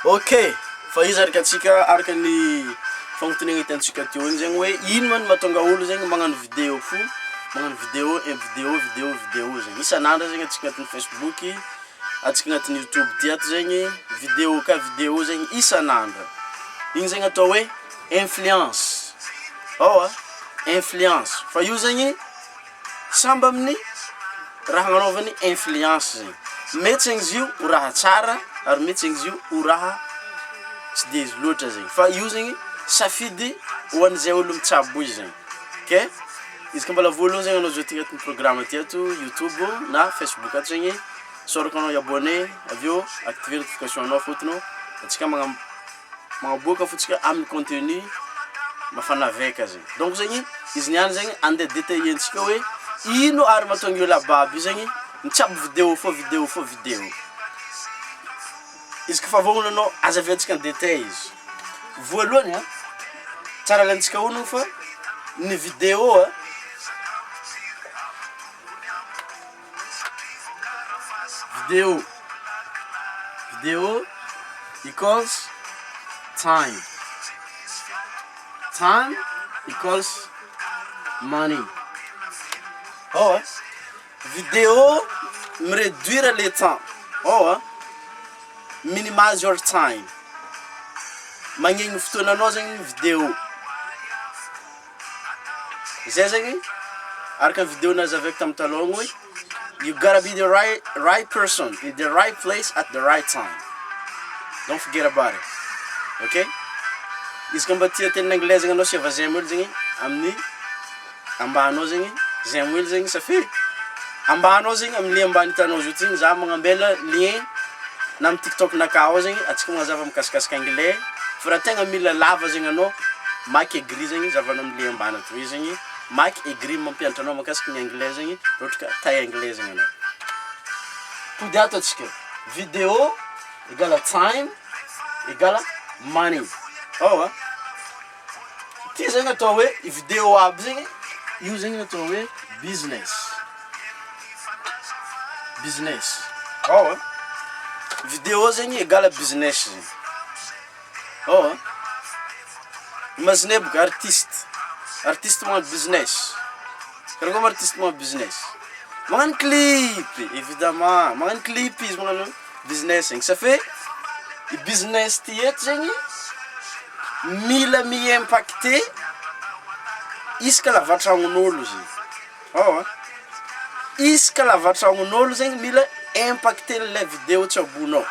Ok, fa izy araka antsika araka ny fagnotaniana hitantsika teo igny zegny hoe ino ma no mahatonga olo zegny magnano vidéo fo, magnano vidéo et vidéo vidéo vidéo zegny, isan'andro zegny antsika agnatin'ny facebook, antsika agnatin'ny youtube ty ato zegny vidéo ka vidéo zegny isan'andro, igny zegny atao hoe influence, ao a influence fa io zegny samby amin'ny raha agnanaovany influence zegny, mety zegny izy io ho raha tsara ary mety zegny izy io ho raha tsy de izy loatra zegny fa io zegny safidy ho an'izay olo mitsabo izy zegny, ke izy ka mbola voalohany zegny anao zao ty agnatin'ny programme ty ato youtube na facebook ato zegny isaorako anao hi-abonner avy eo activer notification anao fôtony antsika magna- magnaboaka fô tsika amin'ny contenu mafanaveka zegny, donc zegny izy niany zegny ande detailler-ntsika hoe ino ary mahatonga io lababy io zegny mitsabo video fô video fô video, izy kôfa vôgnona anao azavaintsika en detail izy, voalohany a tsara alaintsika honogno fa ny video a. Video, video equals time, time equals money, ao a, video mi-reduire le temps, ao a, minimize your time, magnegny fotoananao zegny ny video. Zay zegny araka ny video nazavaiko tamin'ny taloha igny hoe you gotta be the right right person in the right place at the right time, don't forget about it, ok? Izy ka mba tia tenin'ny anglais zegny anao asiava j'aime hely zegny amin'ny ambany ao zegny, j'aime hely zegny ça fait ambany ao zegny amin'ny lien ambany hitanao zao ty zegny za magnambela lien na amin'ny tiktok-nakà ao zegny antsika magnazava mikasikasika anglais fa raha tegna mila lava zegny anao Mike et Gris zegny zahavanao amin'ny lien ambany ato zegny Mike et Gris mampianatra anao mahakasiky ny anglais zegny raha ohatra ka tia anglais zegny anao. Tody ato antsika, video égale time égale money, ao a, ty zegny atao hoe vidéo aby zegny, io zegny atao hoe business, business, ao a, vidéo zegny égale business zegny. Ao a! Imaginez boka artiste, artiste magnano business, karaha koa artiste magnano business, magnano clip, evidemment magnano clip izy magnano business zegny, ça fait i business ty eto zegny mila mi-impacter isaka lavatragnon'olo zegny. Ao a! Isaka lavatragnon'olo zegny mila impacter-n'ilay video tsabonao,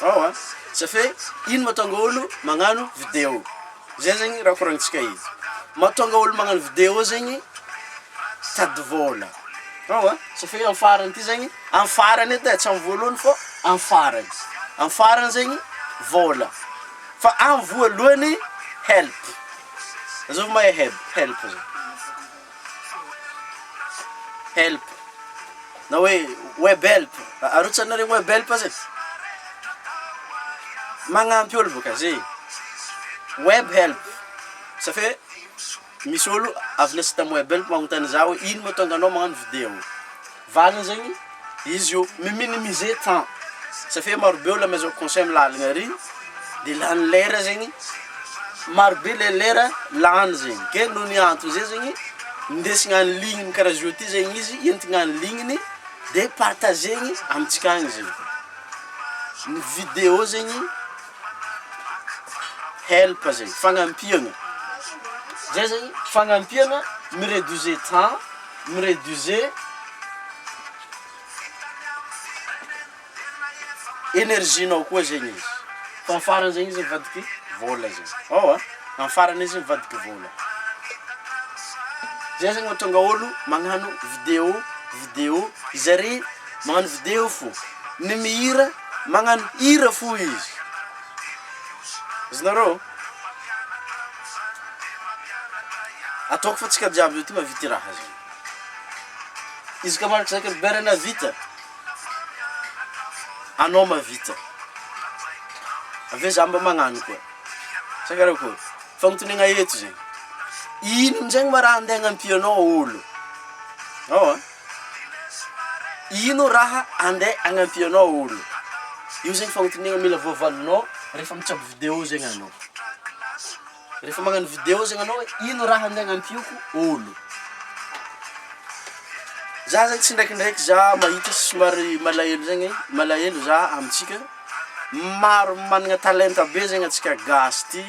ao a! Ça fait ino mahatonga olo magnano video, zay zegny raha koragnitsika eto, mahatonga olo magnano video zegny mitady vôla, ao a! Ça fait amy farany ty zegny, amy farany edy e, tsy amy voalohany fô amy farany, amy farany zegny vôla, fa amy voalohany help, azovy ma help help zegny? Help na hoe web help, arotsarinareo web help zay? Magnampy olo bôka zay, web help ça fait misy olo avy niasa tamy web help magnontany za hoe ino mahatonga anao magnano video, valiny zegny izy io mi-minimiser temps, ça fait marobe olo amezako conseil amy lalagna ary de lany lera zegny, marobe le lera lany zegny, ke noho ny antony zay zegny indesigna en ligne karaha zao ty zegny izy entigna en ligne de partagegny amintsika agny zegny, ny video zegny help zegny fagnampiagna, zay zegny fagnampiagna mi-reduise temps, mi-reduise Energie-nao koa zegny izy, fa amy farany zegny izy mivadiky vôla zegny, ao a, amy farany izy mivadiky vôla, zay zegny mahatonga ôlo magnano video video zare magnano video fô, ny mihira magnano hira fô izy, azonareo? Ataoko fa tsika jiaby zao ty mahavita raha zegny, izy ka Mark Zuckerberg nahavita. Anao mahavita, avy eo za mba magnano koa, sa karakôry? Fagnotaniagna eto zegny, ino amizay ma raha ande agnampianao olo, ao a, ino raha ande agnampianao olo? Io zegny fagnotaniana mila voavalinao rehefa mitsabo video zegny anao. Rehefa magnano video zegny anao hoe ino raha andeha agnampiako ôlo. Za zegny tsindraikindraiky za mahita somary malahelo zegny, malahelo za amintsika maro magnana talenta be zegny antsika gasy ty,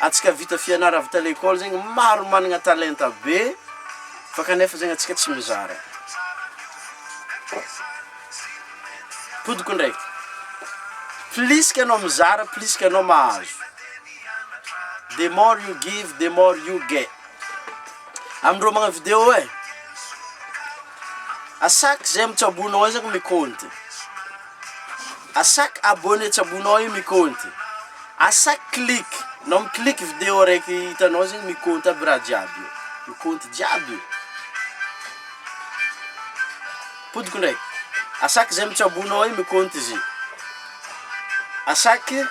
antsika vita fianara avy ta lekôly zegny maro magnana talenta be fa kanefa zegny antsika tsy mizara. Podiko ndraiky, plus que anao mizara plus que anao mahazo, the more you give the more you get, amindreo magnano video e, à chaque zay mitsabonao io zany mikaonty, à chaque abonné tsabonao io mikaonty, à chaque clic, anao mi-clic video araiky hitanao zegny mikaonty aby raha jiaby io, mikaonty jiaby io. Podiko ndraiky, à chaque zay mitsabonao io mikaonty izy, à chaque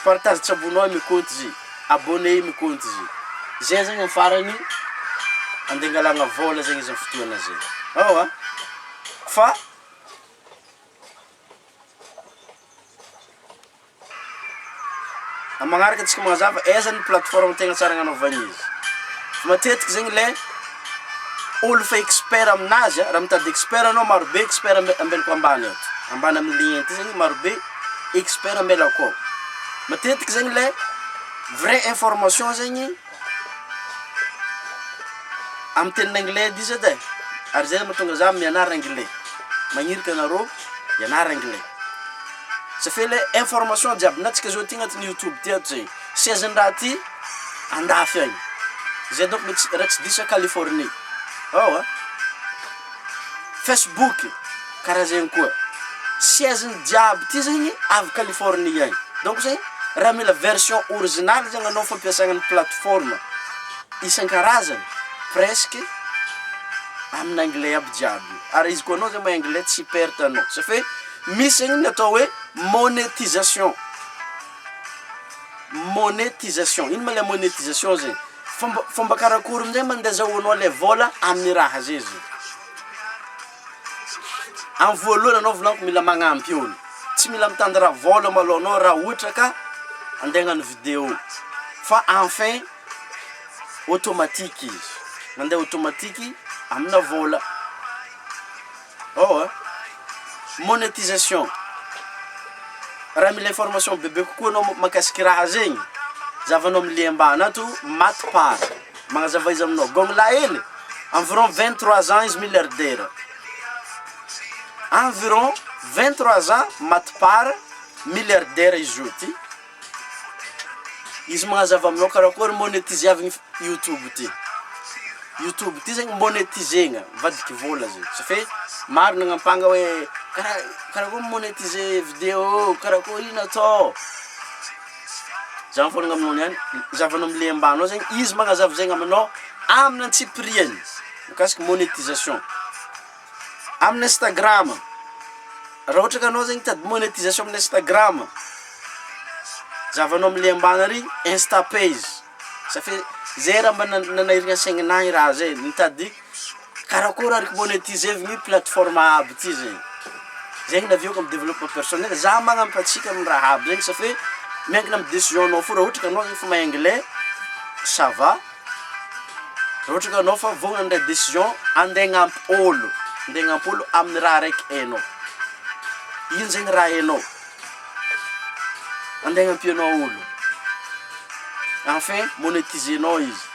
partage tsabonao io mikaonty izy, abonné io mikaonty izy, zay zegny amy farany ande angalagna vôla zegny izy amy fotoagna zay, ao fa. Amin'ny magnaraka antsika magnazava aiza ny plateforme tegna tsara agnanaovagna izy, fa matetiky zegny le olo efa expert aminazy a, raha mitady expert anao marobe expert ambe- ambelako ambany ato, ambany amy lien ty zegny marobe expert ambelako ao, matetiky zegny le vrai information zegny amy tenin'anglais edy izy edy e, ary zay mahatonga zah mianara anglais, magniraka anareo hianara anglais. Sa fe le information jiaby na tsika zao ty agnatin'ny youtube ty ato zay, sezan'ny raha ty andafy agny, zay donc mety raha tsy diso Californie, ao a, Facebook karaha zegny koa, sezany jiaby ty zegny avy Californie agny, donc zegny raha mila version originale zegny anao fampiasagna ny plateforme isan-karazany presque amin'ny anglais aby jiaby io, ary izy koa anao zegny mahay anglais tsy perte anao, sa fe Misy zegny ny atao hoe monétisation, monétisation, ino ma le monétisation zegny? Fomba fomba karakory amizay mandeha azahoanao le vôla amin'ny raha zay zegny? Amy voalohany anao volagniko mila magnampy olo, tsy mila mitady raha vôla malôha anao raha ohatra ka ande hagnano video fa enfin automatique izy, mandeha automatique amina vôla. Ao a! Monétisation, raha mila information bebe kokoa anao mahakasiky raha zegny, zahavanao amy lien ambany ato Matpar, magnazava izy aminao, gôgny lahy hely environ 23 ans izy milliardaire, environ 23 ans Matpar milliardaire izy io ty, Izy magnazava aminao karakôry monétiser-avigny youtube ty, youtube ty zegny monétiser-gna mivadiky vôla zegny, sa fe maro nagnampanga hoe karaha karakôry mi-monétiser vidéo, karakôry ino atao, za mivôlagna aminao niany, zahavanao amle ambany ao zegny izy magnazava zegny aminao amin'ny antsipiriany mikasiky monétisation. Amin'ny Instagram, raha ohatra ka anao zegny mitady monétisation amin'ny Instagram, zahavanao amle ambany ary insta page, ça fait zay raha mba na- nanahiragna saigninahy raha zay, nitady karakôry araka monétiser-vigny plateforme aby ty zegny, zegny naviako amy développement personnel, za magnampy antsika amy raha aby zegny ça fait miankina amy décision-nao fô raha ohatra ka anao efa mahay anglais ça va. Raha ohatra ka anao fa vao nandray décision andeha hagnampy ôlo, andeha hagnampy ôlo amin'ny raha raiky hainao, ino zegny raha hainao andeha hagnampianao ôlo, enfin monétiser-nao izy,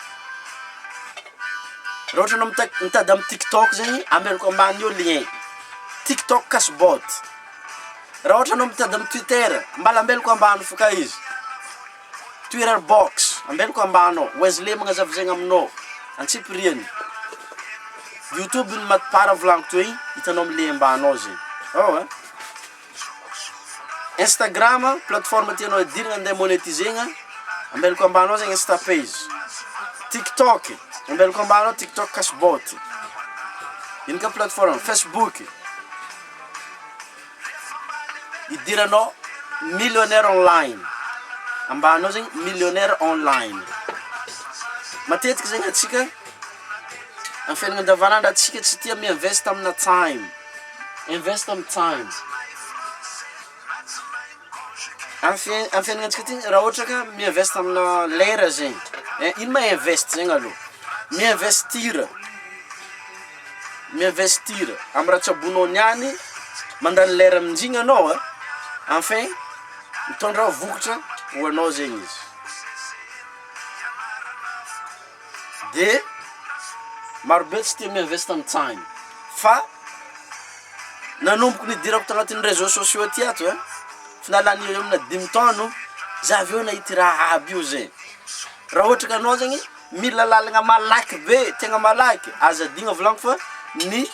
raha ohatra anao mita- mitady amy tiktok zegny ambelako ambany eo lien, tiktok cashbot, raha ohatra anao mitady amy twitter mbala ambelako ambany fô ka izy. Twitter box, ambelako ambany ao, Wesley magnazava zegny aminao, antsipiriany, youtube ny matpara volagniko teo igny, hitanao amle ambany ao zegny, ao ein, Instagram plateforme tianao hidirana ande monétiser-gna, ambelako ambany ao zegny insta page, tiktok ambelako ambany ao tiktok cashbot, ino koa plateforme, facebook. Idiranao millionnaire online, ambany ao zegny millionnaire online, matetiky zegny antsika amy fiaignana andavanandro antsika tsy tia mi-invest amina time, invest amy time. Amy fiai- amy fiaignanantsika ty raha ohatra ka mi-invest amina lera zegny, ino ma invest zegny aloha? Mi-investir, mi-investir amy raha tsabonao niany, mandany lera aminjigny anao a, enfin mitondra vokatra ho anao zegny izy. De marobe tsy tia mi-invest amy tsagny fa nanomboka nidirako tagnatin'ny reseaux sociaux ty ato e, efa nahalany eo amina dimy taogno za aveo nahita raha aby io zay, raha ohatra ka anao zegny mila lalagna malaky be tegna malaky, aza adigna volagniko fa ny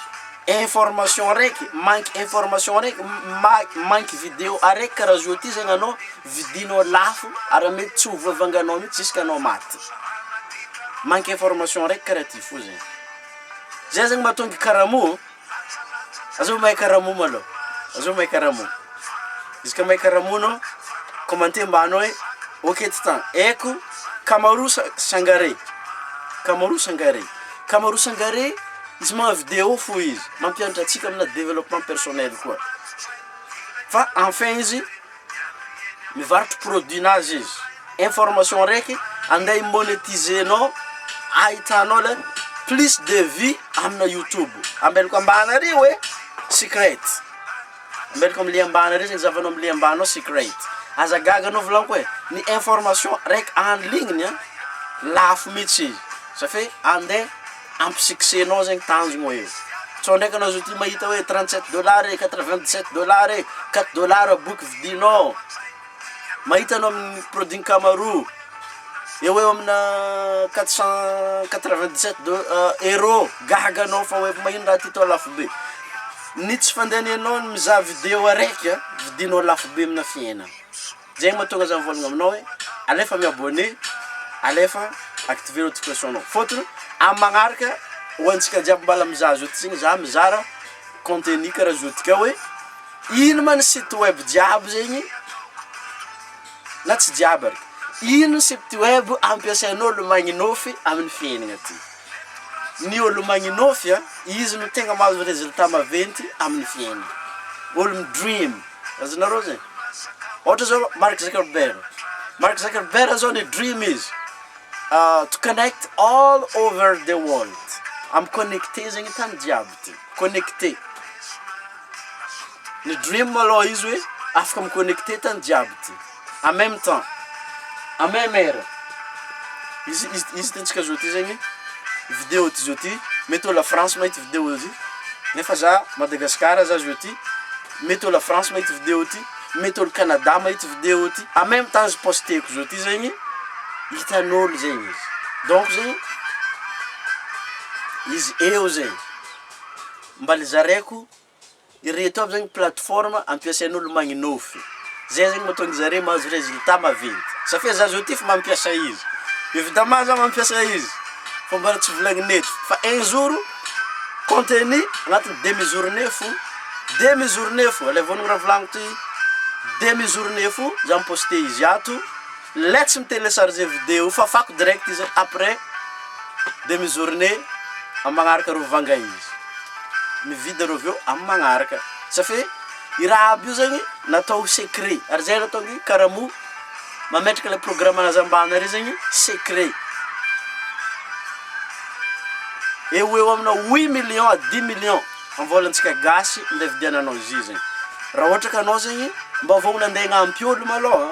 information araiky, manque information araiky ma- manque video araiky karaha zao ty zegny anao vidinao lafo ary mety tsy ho voavanganao mihitsy jusqu'anao maty, manque information araiky karaha ty fô zegny, zay zegny mahatonga i karamo, azao mahay karamo malôha, azao mahay karamo, izy ka mahay karamo anao commenter ambany ao hoe ok Titan haiko Kamaroa sa- Sangare, Kamaroa Sangare, Kamaroa Sangare izy magnano video fô izy, mampianatra antsika amina développement personnel koa, fa enfin izy mivarotro produit-nazy izy, information araiky ande hi-monétiser-nao ahitanao le plus de vues amina youtube, ambelako ambany ary hoe secret, ambelako amle ambany ary zegny zahavanao amle ambany ao secret, aza gaga anao volagniko e, ny information raiky en ligne lafo mihitsy izy, safe ande hampi-succès-nao zegny tanjogno eo, sao ndraiky anao zao ty mahita hoe 37 dollars e, 97 dollars e, 4 dollars boky vidinao, mahita anao amin'ny produit-n'i Kamaroa eo ho eo amina 497 do- euro, gaga anao fa hoe magnino raha ty tô lafo be, ny tsy fandehanianao mizaha video araiky a, vidinao lafo be amina fiaignana. Zegny mahatonga za mivôlagna aminao hoe alefa mi-abonner, alefa activer notification-nao fôtony amy magnaraka ho antsika jiaby mbala mizaha zao ty zegny za mizara contenu karaha zao ty ka hoe ino ma ny site web jiaby zegny na tsy jiaby ary, ino site web ampiasain'ôlo magninôfy amin'ny fiaignana ty, ny ôlo magninôfy a izy no tegna mahazo résultat maventy amin'ny fiaignana, ôlo mi-dream. Azonareo zay? Ohatra zao Mark Zuckerberg, Mark Zuckerberg zao ny dream izy to connect all over the world, amiconnecter zegny tany jiaby ty, connecter, ny dream malôha izy hoe afaka miconnecter tany jiaby ty en même temps, en même heure, izy izy izy hitantsika zao ty zegny video ty zao ty mety olo à France mahita video ty nefa za Madagasikara za zao ty. Mety olo à France mahita video ty, mety olo Canada mahita video ty, en même temps izy posteko zao ty zegny hitan'olo zegny izy, donc zegny izy eo zegny mbala zaraiko ireto aby zegny plateforme ampiasain'olo magninôfy, zay zegny mahatonga zare mahazo résultat maventy, satria za zao ty efa mampiasa izy, evidemment za mampiasa izy fa mbola tsy volagnina eto fa un jour contenu agnatin'ny demi journée fo, demi journée fo, alaivo honogno raha volagniko ty, demi journée fo za mi-poster izy ato, le tsy mi-telecharger video fafako direct izy après demi journée amy magnaraka reo vanga izy, mividy areo aveo amy magnaraka, ça fait i raha aby io zegny natao secret ary zay nataon'i Karamo mametraka le programme anazy ambany ary zegny secret, eo ho eo amina huit millions à dix millions amy vôlantsika gasy nde vidiananao izy io zegny, raha ohatra ka anao zegny mba vognona ande hagnampy olo malôha,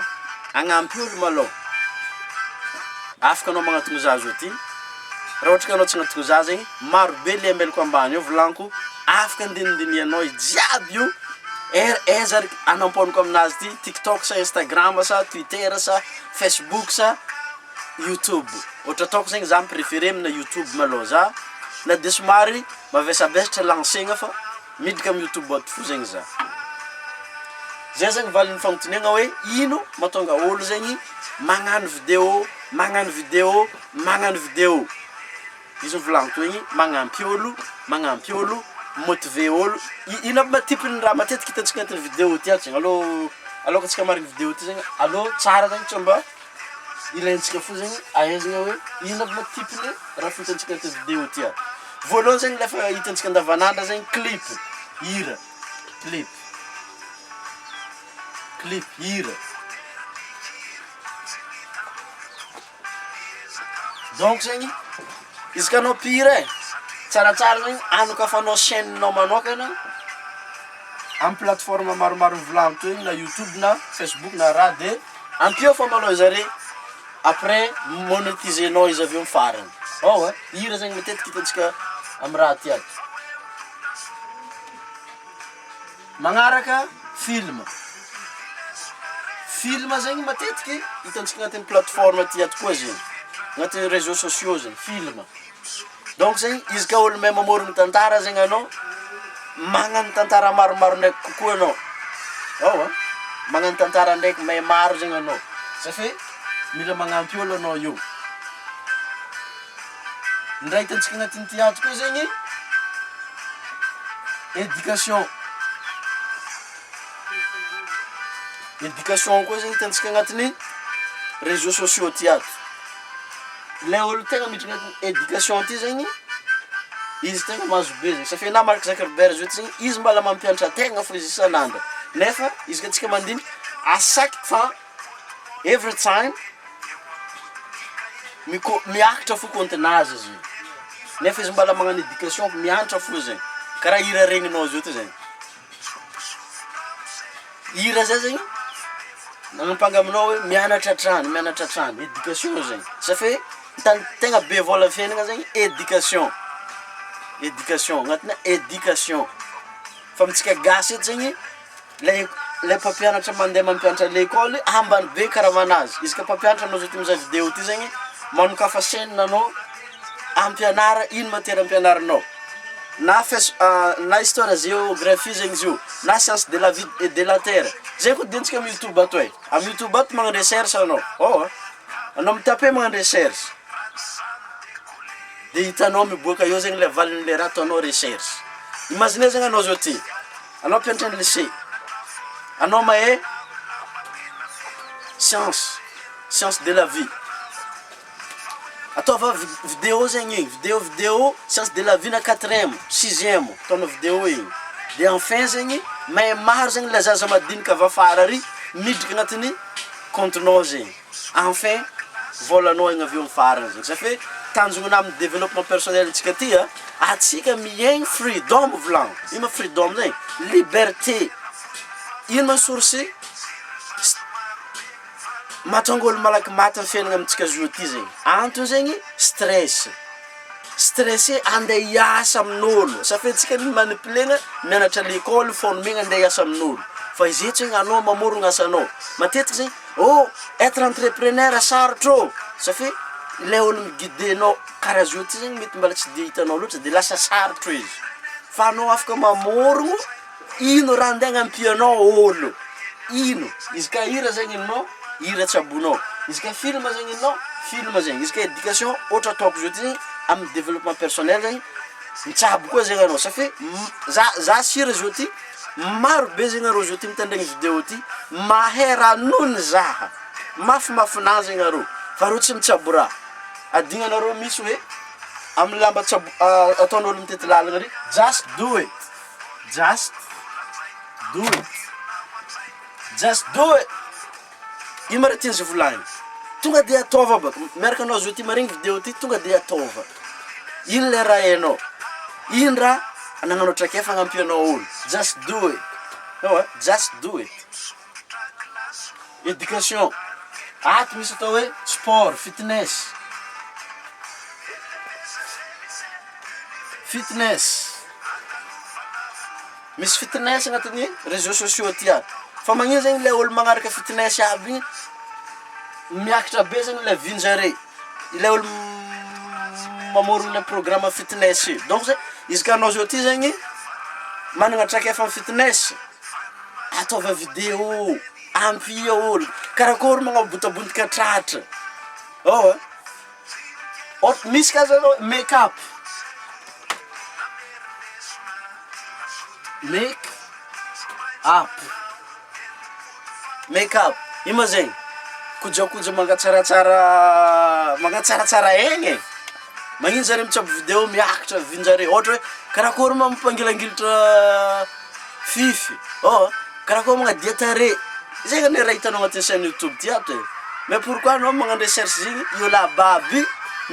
hagnampy olo malôha, afaka anao magnantogno za zao ty, raha ohatra ka anao tsy hagnantogno za zegny maro be le ambelako ambany eo volagniko afaka andinindinihanao izy jiaby io, er- aiza ary anampoaniko aminazy ty, tiktok sa instagram sa twitter sa facebook sa youtube, ohatra ataoko zegny za mi-preferer amina youtube malôha za na de somary mavesabesatra lancegna fa miditra amy youtube ato fo zegny za, zay zegny valin'ny fagnontaniagna hoe ino mahatonga ôlo zegny magnano video, magnano video, magnano video. Izy volagniko teo igny magnampy ôlo, magnampy ôlo, mi-motiver ôlo, i- ino aby ma type-n'ny raha matetiky hitantsika agnatin'ny video ty ato zegny alô alôka antsika hamarigny video ty zegny alô tsara zegny tsô mba ilaintsika fo zegny ahaizagna hoe ino aby ma type-n'ny raha fohitantsika agnatin'ny video ty ato. Voalohany zegny le efa hitantsika andavanandra zegny clip, hira, clip, clip, hira. Donc zegny, izy ka anao mpihira e, tsaratsara zegny anokafanao chaîne-nao manôkana amy plateforme maromaro novolaniko teo igny na youtube na facebook na raha de ampio fô malôha zare après monétiser-nao izy aveo amy farany, ao e, hira zegny matetiky hitantsika amy raha ty ato. Magnaraka film, film zegny matetiky hitantsika agnatin'ny plateforme ty ato koa zegny, agnatin'ny reseaux sociaux zegny, film, donc zegny izy ka ôlo mahay mamôrogno tantara zegny anao, magnano tantara maromaro ndraiky kokoa anao, ao an, magnano tantara ndraiky mahay maro zegny anao, safe mila magnampy ôlo anao io. Ny raha hitantsika agnatin'ity ato koa zegny, éducation, éducation koa zegny hitantsika agnatin'ny réseaux sociaux ty ato, le ôlo tegna miditra agnatin'ny éducation ty zegny, izy tegna mahazo be zegny, sauf na Marc Zuckerberg zao ty zegny izy mbala mampianatra tegna fô izy isan'andro nefa izy ka antsika mandiniky à chaque temps every time miko- miakatra fo compte-nazy izy io, nefa izy mbala magnano éducation mianatra fo zegny, karaha hira regninao zao ty zegny, hira zay zegny magnampanga aminao hoe mianatra hatrany mianatra hatrany, éducation zegny, ça fait tany tegna be vôla amy fiaignana zegny éducation, éducation agnatina éducation, fa amintsika gasy eto zegny Lay lay mpampianatra mandeha mampianatra lekôly ambany be karamanazy, izy ka mpampianatra anao zao ty mizaha video ty zegny, manokafa chaine anao ampianara ino matière ampianarinao, na fes- na histoire géographie zegny izy io, na science de la vie et de la terre, zay koa diantsika amy youtube ato e, amy youtube ato magnano recherche anao, ao anao mi-taper magnano recherche. De hitanao miboaka eo zegny le valin'le raha ataonao recherche, imaginez zegny anao zao ty, anao mpianatra ny lycée, anao mahay science, science de la vie, ataova vi- vidéo zegny igny, vidéo vidéo science de la vie na quatrième, sixième, ataonao vidéo igny, de enfin zegny mahay maro zegny le zaza madinika avy afara ary midriky agnatin'ny compte-nao zegny. Enfin vôlanao igny avy eo amin'ny farany zegny, ça fait tanjogna amin'ny développement personnel ntsika ty a, atsika miaigny freedom volagno, ino ma freedom zegny? Liberté, ino ma source s- mahatonga olo malaky maty amy fiaignana amintsika zao ty zegny, antony zegny stress, stressé ande hiasa amin'ôlo, ça fait tsika mi-manipuler-gna mianatra à l'école formegna ande hiasa amin'ôlo, fa izy eto zegny anao mamorogno asanao, matetiky zegny Oh! Être entrepreneur sarotro ô! Ça fait ilay olo mi-guider-nao karaha zao ty zegny mety mbola tsy de hitanao loatra de lasa sarotro izy, fa anao afaka mamôrogno ino raha ande agnampianao ôlo, ino, izy ka hira zegny ninao, hira tsabonao, izy ka film zegny ninao, film zegny, izy ka éducation ohatra ataoko zao ty zegny amy développement personnel zegny, mitsabo koa zegny anao, ça fait za za sur zao ty Maro be zegny arô zao ty mitandregny video ty mahay raha noho ny zaha, mafimafinà zegny arô fa arô tsy mitsabo raha, adignanareo misy hoe amy lamba tsabo ataon'olo mitety lalagna re just do it, just do it, just do it. Ino ma raha tian'izy volagniny? Tonga de ataova baka, miaraka anao zao ty maregny video ty tonga de ataova, ino le raha hainao, ino raha anagnanao traikefa agnampianao olo, just do it, ewa just do it. Education, ato misy atao hoe sport, fitness, fitness. Misy fitness agnatin'ny reseaux sociaux aty aby, fa magnino zegny le ôlo magnaraka fitness aby igny miakatra be zegny le vie-njare, ilay ôlo mamôrogno le programme fitness io, donc zay izy ka anao zao ty zegny magnana traikefa amy fitness, ataova video, ampia ôlo, karakôry magnambotabontika tratra, ôa. Ôhatra misy karazana hoe make up, make up, make up, ino ma zegny? Kojakoja magnatsaratsara magnatsaratsara aigna e, magnino zare mitsabo video miakatra vin-jare ôhatra hoe karakôry ma mampangilangilitra fify, ôa karakôry magnadia tarehy, zegny anie raha hitanao agnatin'ny chaine youtube ty ato e, mais pourquoi anao magnano recherche zegny io olo aby aby.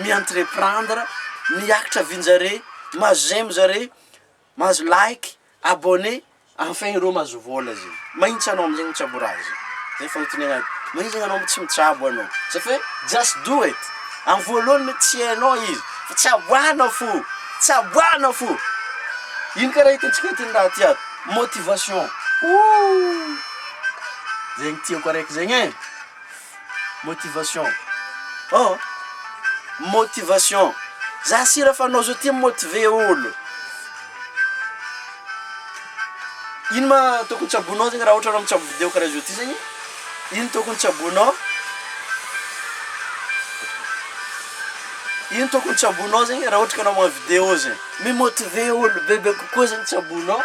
mi-entreprendre, miakatra vin-jare, mahazo j'aime zare, mahazo like, abonné, enfin ireo mahazo vôla zegny, magnino tsy anao amizay mitsabo raha zegny, zay fagnontaniana, magnino zegny anao tsy mitsabo anao, sa fe just do it, amy voalohany mety tsy hainao izy fa tsaboana fo, tsaboana fo, ino karaha hitantsika ty raha ty ato, motivation, oh zegny tiako araiky zegny e, motivation, oh motivation, za sira fa anao zao ty mi-motiver olo, ino ma tokony tsaboinao zegny raha ohatra anao mitsabo video karaha zao ty zegny, ino tokony tsaboinao, ino tokony tsaboinao zegny raha ohatra ka anao magnano video zegny, mi-motiver olo bebe kokoa zegny tsaboinao,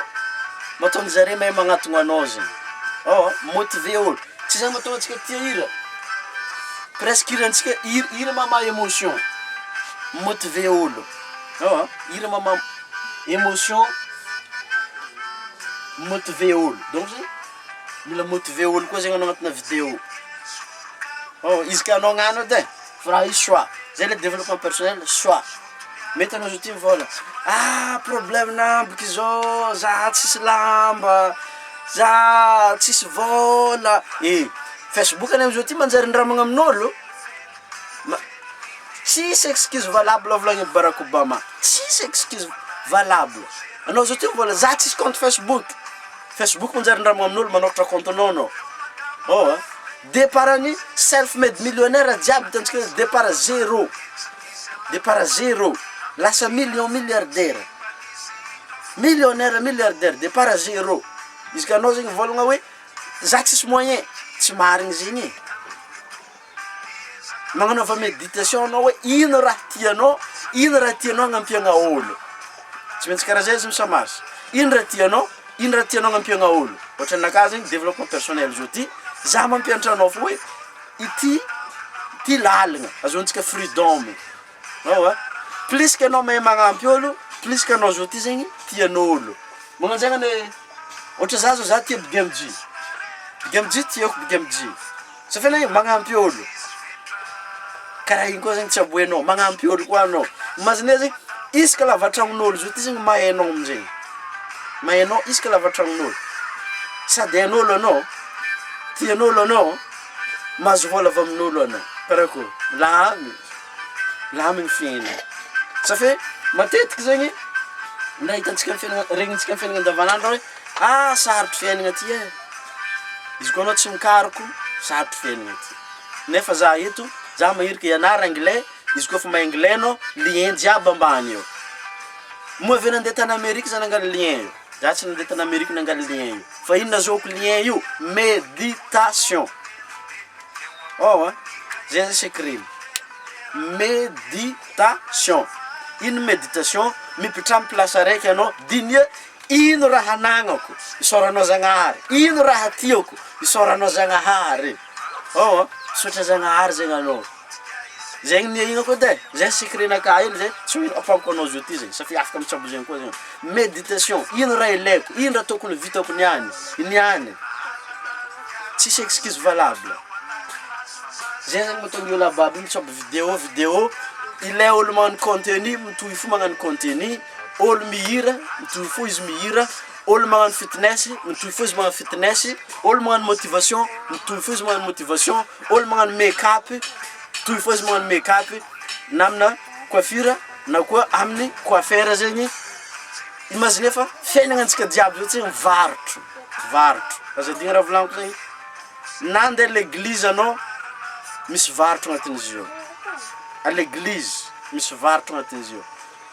mahatonga zare mahay magnatogno anao zegny, oh mi-motiver olo, tsy zay mahatonga antsika tia hira, presque hirantsika hira hira mamaha emotion, mi-motiver olo, oh hira mamaha emotion, mi-motiver olo, donc zegny mila mi-motiver olo koa zegny anao agnatina video, oh izy ka anao agnano edy e, fa raha io choix, zay le développement personnel choix, mety anao zao ty mivôlagna, ah problème-na ambiky zao, za tsisy lamba, za tsisy vôla, eh facebook anie amizao ty manjary indramagna amin'ôlo, ma- tsisy excuse valable volagnin'i Barack Obama, tsisy excuse valable, anao zao ty mivôlagna za tsisy compte facebook, facebook manjary indramagna amin'olo manôkatra compte-nao anao, oh départ-n'ny self made millionaire jiaby hitantsika hoe départ zéro, départ zéro, lasa million milliardaire, millionnaire milliardaire, départ zéro, izy ka anao zegny mivôlagna hoe za tsisy moyen, tsy marigny zegny e, magnanaova méditation anao hoe ino raha tianao, ino raha tianao agnampiagna ôlo, tsy maintsy karaha zay izy mi-ça marche, ino raha tianao, ino raha tianao agnampiagna ôlo, ohatra ninakahy zegny développement personnel zao ty, za mampianatra anao fô hoe ity ty lalagna azahoantsika freedom, eoa, plus que anao mahay magnampy ôlo, plus que anao zao ty zegny tian'ôlo, magnano zegny anie, ohatra za zao za tia Big MJ, Big MJ tiako Big MJ, safa anie magnampy ôlo, karaha igny koa zegny tsy aboenao, magnampy ôlo koa anao, imagine zegny isaka lavatragnon'ôlo zao ty zegny mahay anao amizegny, mahay anao isaka lavatragnon'ôlo, sady hain'ôlo anao, tian'ôlo anao, mahazo vôla avy amin'ôlo anao, karakôry, lamy, lamy ny fiaignana, sa fe matetiky zegny na hitantsika amy fiaignana regnintsika amy fiaignana andavanandro hoe ah sarotry fiaignana ty e, izy koa anao tsy mikaroko sarotry fiaignana ty, nefa za eto za magniriky hianara anglais, izy koa fa mahay anglais anao lien jiaby ambany eo, moa ve nande tany Amerika za nangala lien io, za tsy nande tany Amerika nangala lien io, fa ino nazahoako lien io? Méditation, ao zay zany secret-ny, méditation, ino méditation? Mipetraha amy place araiky anao, diniho ino raha anagnako, isaoranao Zagnahary, ino raha tiako, isaoranao Zagnahary, ao misaotra Zagnahary zegny anao, zegny niaignako edy e, zay secret-nakahy hely zay, tsy ho afampiko anao zao ty zegny, satria afaka mitsabo zegny koa zegny, méditation, ino raha ilaiko, ino raha tokony vitako niany, niany, tsisy excuse valable, zay zany mahatonga olo aby aby io mitsabo video video, ilay olo magnano contenu mitohy fo magnano contenu, olo mihira mitohy fo izy mihira, olo magnano fitness mitohy fo izy magnano fitness, olo magnano motivation mitohy fo izy magnano motivation, olo magnano make up mitohy fo izy magnano make up, na amina coiffure na koa amin'ny coiffeur zegny, imagine fa fiaignanantsika jiaby zao tsy mivarotro, varotro, aza adigno raha volagniko zegny, na ande l'église anao misy varotro agnatin'izy io, à l'église misy varotro agnatin'izy io,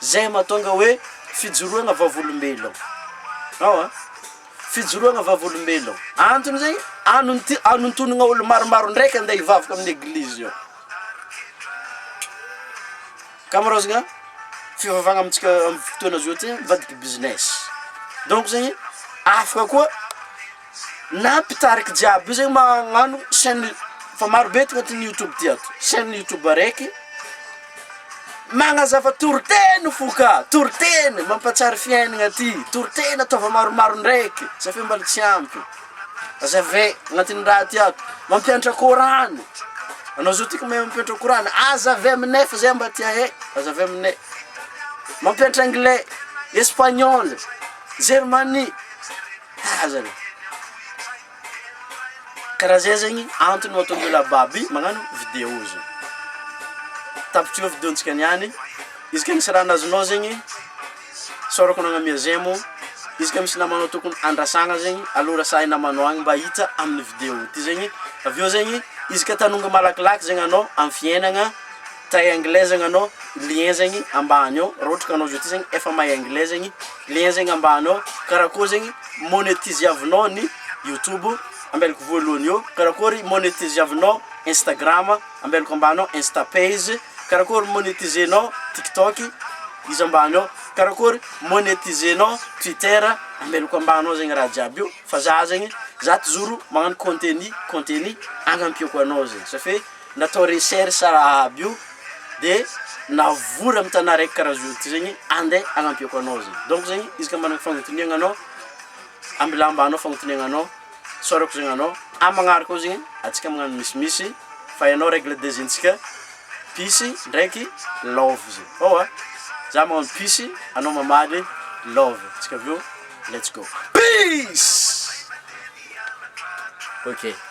zay mahatonga hoe fijoroagna vavolombelogno, ao a, fijoroagna vavolombelogno, antony zegny anonti- anontonagna olo maromaro ndraiky ande hivavaka amin'ny eglizy io, ka marôzagna fivavahagna amintsika amy fotoagna zao ty mivadiky business, donc zegny afaka koa na mpitariky jiaby io zegny magnano chaine, fa marobe eto agnatin'ny youtube ty ato, chaine youtube araiky magnazava toriteny fo ka, toriteny mampatsara fiaignana ty, toriteny ataova maromaro ndraiky satria mbola tsy ampy, azavaina agnatin'ny raha ty ato, mampianatra korany. Anao zao tiako mahay mampianatra korana, aza avy aminay fa zay mba tia hay, aza avy aminay. Mampianatra anglais, espagnol, germanie, aza le. Karaha zay zegny antony mahatonga olo ababy magnano video zegny. Tapitra eo videontsika niany, izy ka misy raha nazonao zegny Isaorako nagnamia zemo, izy ka misy namanao tokony andrasagna zegny aleo rasahy namanao agny mba hita amin'ny video ty zegny, avy eo zegny izy ka te hanonga malakilaky zegny anao amy fiaignana, te hahay anglais zegny anao lien zegny ambany ao, raha ohatra ka anao zao ty zegny efa mahay anglais zegny, lien zegny ambany ao, karakôry zegny monetiziavinao ny youtube ambelako voalohany eo, karakôry monetiziavinao instagram ambelako ambany ao insta page. Karakôry monetiser-nao tiktok izy ambany ao, karakôry monetiser-nao twitter amelako ambany ao zegny raha jiaby io fa za zegny za toujours magnano contenu contenu agnampiako anao zegny sa fe natao recherche raha aby io de navory amy tany araiky karaha zao ty zegny ande agnampiako anao zegny, donc zegny izy ka magnana fagnotaniagna anao ambilà ambany ao fagnotaniagna anao. Tsaorako zegny anao, amy magnaraka koa zegny antsika magnano misimisy fa hainao regle de zentsika peace ndraiky love zegny, eoa za magnano peace anao mamaly love antsika avy eo let's go, peace! Ok.